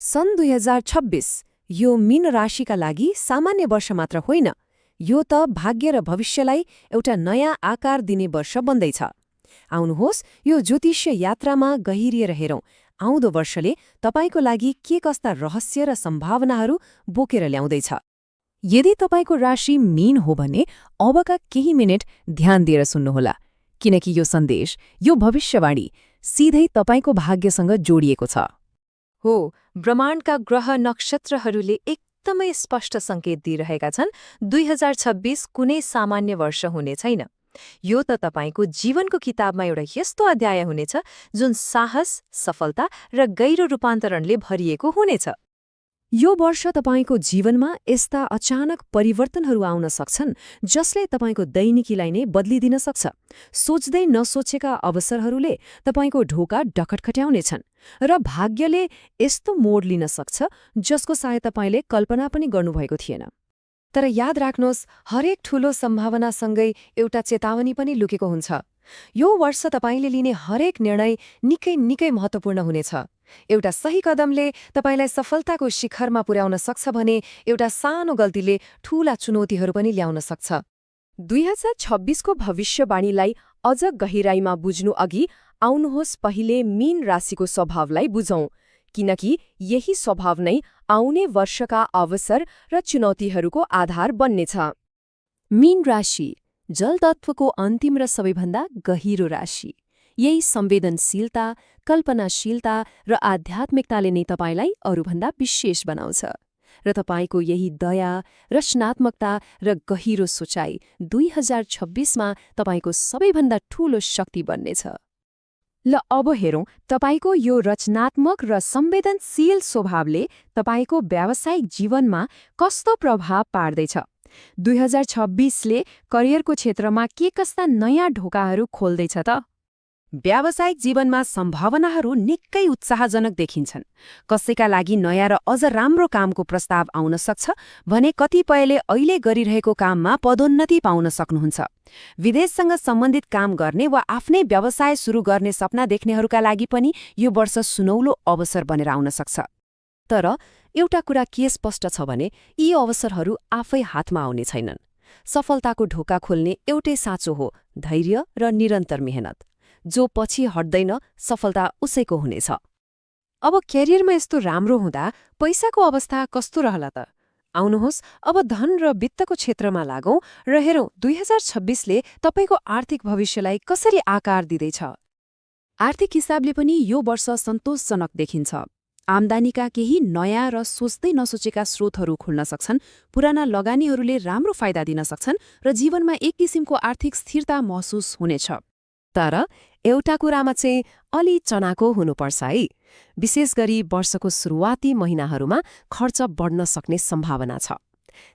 सन् 2026 यो मीन राशिका लागि सामान्य वर्ष मात्र होइन, यो त भाग्य र भविष्यलाई एउटा नयाँ आकार दिने वर्ष बन्दैछ। आउनुहोस् यो ज्योतिष्य यात्रामा गहिरिएर हेरौँ आउँदो वर्षले तपाईको लागि के कस्ता रहस्य र सम्भावनाहरू बोकेर ल्याउँदैछ। यदि तपाईको राशि मीन हो भने अबका केही मिनेट ध्यान दिएर सुन्नुहोला, किनकि यो सन्देश, यो भविष्यवाणी सिधै तपाईको भाग्यसँग जोडिएको छ। हो, ब्रह्माण्डका ग्रह नक्षत्रहरूले एकदमै स्पष्ट सङ्केत दिइरहेका छन् 2026 कुनै सामान्य वर्ष हुने छैन। यो त तपाईको जीवनको किताबमा एउटा यस्तो अध्याय हुनेछ जुन साहस, सफलता र गहिरो रूपान्तरणले भरिएको हुनेछ। यो वर्ष तपाईको जीवनमा यस्ता अचानक परिवर्तनहरू आउन सक्छन् जसले तपाईको दैनिकीलाई नै बदलिदिन सक्छ। सोच्दै नसोचेका अवसरहरूले तपाईको ढोका ढकटखट्याउनेछन् र भाग्यले यस्तो मोड लिन सक्छ जसको सायद तपाईले कल्पना पनि गर्नुभएको थिएन। तर याद राख्नुहोस्, हरेक ठूलो सम्भावनासँगै एउटा चेतावनी पनि लुकेको हुन्छ। यो वर्ष तपाईले लिने हरेक निर्णय निकै महत्त्वपूर्ण हुनेछ। एउटा सही कदमले तपाईलाई सफलताको शिखरमा पुर्याउन सक्छ भने एउटा सानो गल्तीले ठूला चुनौतीहरू पनि ल्याउन सक्छ। 2026 को भविष्यवाणीलाई अझ गहिराईमा बुझ्नु अघि आउनुहोस् पहिले मीन राशिको स्वभावलाई बुझौं, किनकि यही स्वभाव नै आउने वर्षका अवसर र चुनौतीहरूको आधार बन्नेछ। मीन राशि जलतत्वको अन्तिम र सबैभन्दा गहिरो राशि। यही संवेदनशीलता, कल्पनाशीलता र आध्यात्मिकताले नै तपाईलाई अरूभन्दा विशेष बनाउँछ। र तपाईको यही दया, रचनात्मकता र गहिरो सोचाइ 2026 मा तपाईको सबैभन्दा ठूलो शक्ति बन्नेछ। ल अब हेरौं तपाईको यो रचनात्मक र संवेदनशील स्वभावले तपाईको व्यावसायिक जीवनमा कस्तो प्रभाव पार्दैछ। 2026 ले करियरको क्षेत्रमा के कस्ता नयाँ ढोकाहरू खोल्दैछ त? व्यावसायिक जीवनमा सम्भावनाहरू निकै उत्साहजनक देखिन्छन्। कसैका लागि नयाँ र अझ राम्रो कामको प्रस्ताव आउन सक्छ भने कतिपयले अहिले गरिरहेको काममा पदोन्नति पाउन सक्नुहुन्छ। विदेशसँग सम्बन्धित काम गर्ने वा आफ्नै व्यवसाय सुरु गर्ने सपना देख्नेहरूका लागि पनि यो वर्ष सुनौलो अवसर बनेर आउन सक्छ। तर एउटा कुरा के स्पष्ट छ भने यी अवसरहरू आफै हातमा आउने छैनन्। सफलताको ढोका खोल्ने एउटै साँचो हो धैर्य र निरन्तर मेहनत। जो पछि हट्दैन सफलता उसैको हुनेछ। अब क्यारियरमा यस्तो राम्रो हुँदा पैसाको अवस्था कस्तो रहला त? आउनुहोस् अब धन र वित्तको क्षेत्रमा लागौं र हेरौं 2026 ले तपाईको आर्थिक भविष्यलाई कसरी आकार दिँदैछ। आर्थिक हिसाबले पनि यो वर्ष सन्तोषजनक देखिन्छ। आम्दानीका केही नयाँ र सोच्दै नसोचेका स्रोतहरू खुल्न सक्छन्, पुराना लगानीहरूले राम्रो फाइदा दिन सक्छन् र जीवनमा एक किसिमको आर्थिक स्थिरता महसुस हुनेछ। तर एउटा कुरामा चाहिँ अलि चनाको हुनुपर्छ है। विशेष गरी वर्षको सुरुवाती महिनाहरूमा खर्च बढ्न सक्ने सम्भावना छ।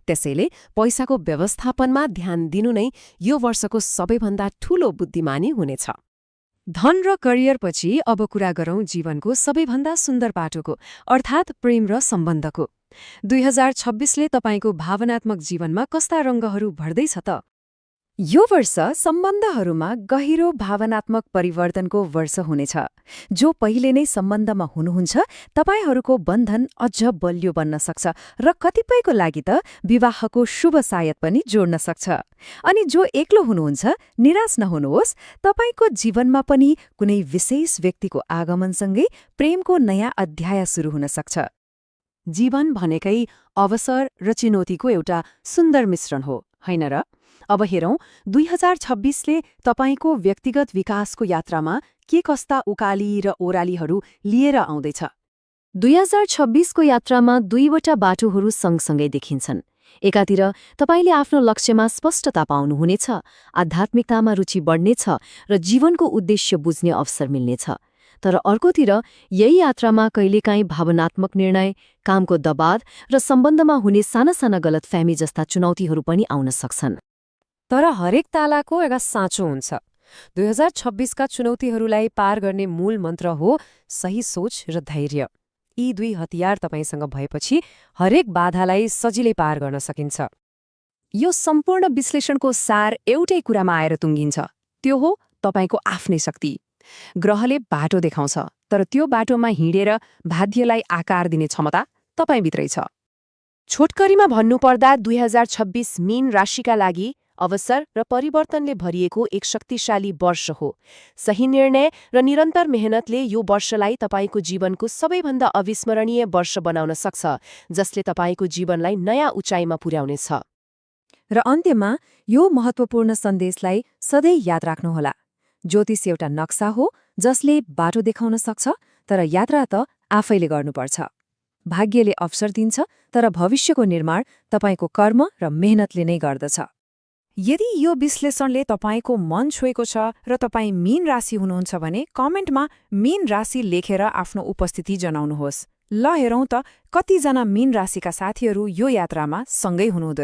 त्यसैले पैसाको व्यवस्थापनमा ध्यान दिनु नै यो वर्षको सबैभन्दा ठूलो बुद्धिमानी हुनेछ। धन र करियरपछि अब कुरा गरौं जीवनको सबैभन्दा सुन्दर पाटोको, अर्थात् प्रेम र सम्बन्धको। 2026 ले तपाईको भावनात्मक जीवनमा कस्ता रङ्गहरू भर्दैछ त? यो वर्ष सम्बन्धहरूमा गहिरो भावनात्मक परिवर्तनको वर्ष हुनेछ। जो पहिले नै सम्बन्धमा हुनुहुन्छ तपाईहरूको बन्धन अझ बलियो बन्न सक्छ र कतिपयको लागि त विवाहको शुभ सायद पनि जोड्न सक्छ। अनि जो एक्लो हुनुहुन्छ निराश नहुनुहोस्, तपाईको जीवनमा पनि कुनै विशेष व्यक्तिको आगमनसँगै प्रेमको नयाँ अध्याय सुरु हुन सक्छ। जीवन भनेकै अवसर र चुनौतीको एउटा सुन्दर मिश्रण हो, होइन र? अब हेरौं 2026 ले तपाईको व्यक्तिगत विकासको यात्रामा के कस्ता उकाली र ओरालीहरू लिएर आउँदैछ। 2026 को यात्रामा दुईवटा बाटोहरू सँगसँगै देखिन्छन्। एकातिर तपाईले आफ्नो लक्ष्यमा स्पष्टता पाउनुहुनेछ, आध्यात्मिकतामा रुचि बढ्नेछ र जीवनको उद्देश्य बुझ्ने अवसर मिल्नेछ। तर अर्कोतिर यही यात्रामा कहिलेकाहीँ भावनात्मक निर्णय, कामको दबाव र सम्बन्धमा हुने साना गलतफहमी जस्ता चुनौतीहरू पनि आउन सक्छन्। तर हरेक तालाको एउटा साँचो हुन्छ। 2026 का चुनौतीहरूलाई पार गर्ने मूल मन्त्र हो सही सोच र धैर्य। यी दुई हतियार तपाईसँग भएपछि हरेक बाधालाई सजिलै पार गर्न सकिन्छ। यो सम्पूर्ण विश्लेषणको सार एउटै कुरामा आएर टुङ्गिन्छ, त्यो हो तपाईको आफ्नै शक्ति। ग्रहले बाटो देखाउँछ, तर त्यो बाटोमा हिँडेर भाग्यलाई आकार दिने क्षमता तपाईभित्रै छ। छोटकरीमा भन्नुपर्दा 2026 मीन राशिका लागि अवसर र परिवर्तनले भरिएको एक शक्तिशाली वर्ष हो। सही निर्णय र निरन्तर मेहनतले यो वर्षलाई तपाईको जीवनको सबैभन्दा अविस्मरणीय वर्ष बनाउन सक्छ, जसले तपाईको जीवनलाई नयाँ उचाइमा पुर्याउनेछ। र अन्त्यमा यो महत्त्वपूर्ण सन्देशलाई सधैँ याद राख्नुहोला। ज्योतिष एउटा नक्सा हो जसले बाटो देखाउन सक्छ, तर यात्रा त आफैले गर्नुपर्छ। भाग्यले अवसर दिन्छ, तर भविष्यको निर्माण तपाईको कर्म र मेहनतले नै गर्दछ। यदि यो विश्लेषणले तपाईको मन छोएको छ र तपाईँ मीन राशि हुनुहुन्छ भने कमेन्टमा मीन राशि लेखेर आफ्नो उपस्थिति जनाउनुहोस्। ल हेरौँ त कतिजना मीन राशिका साथीहरू यो यात्रामा सँगै हुनुहुँदो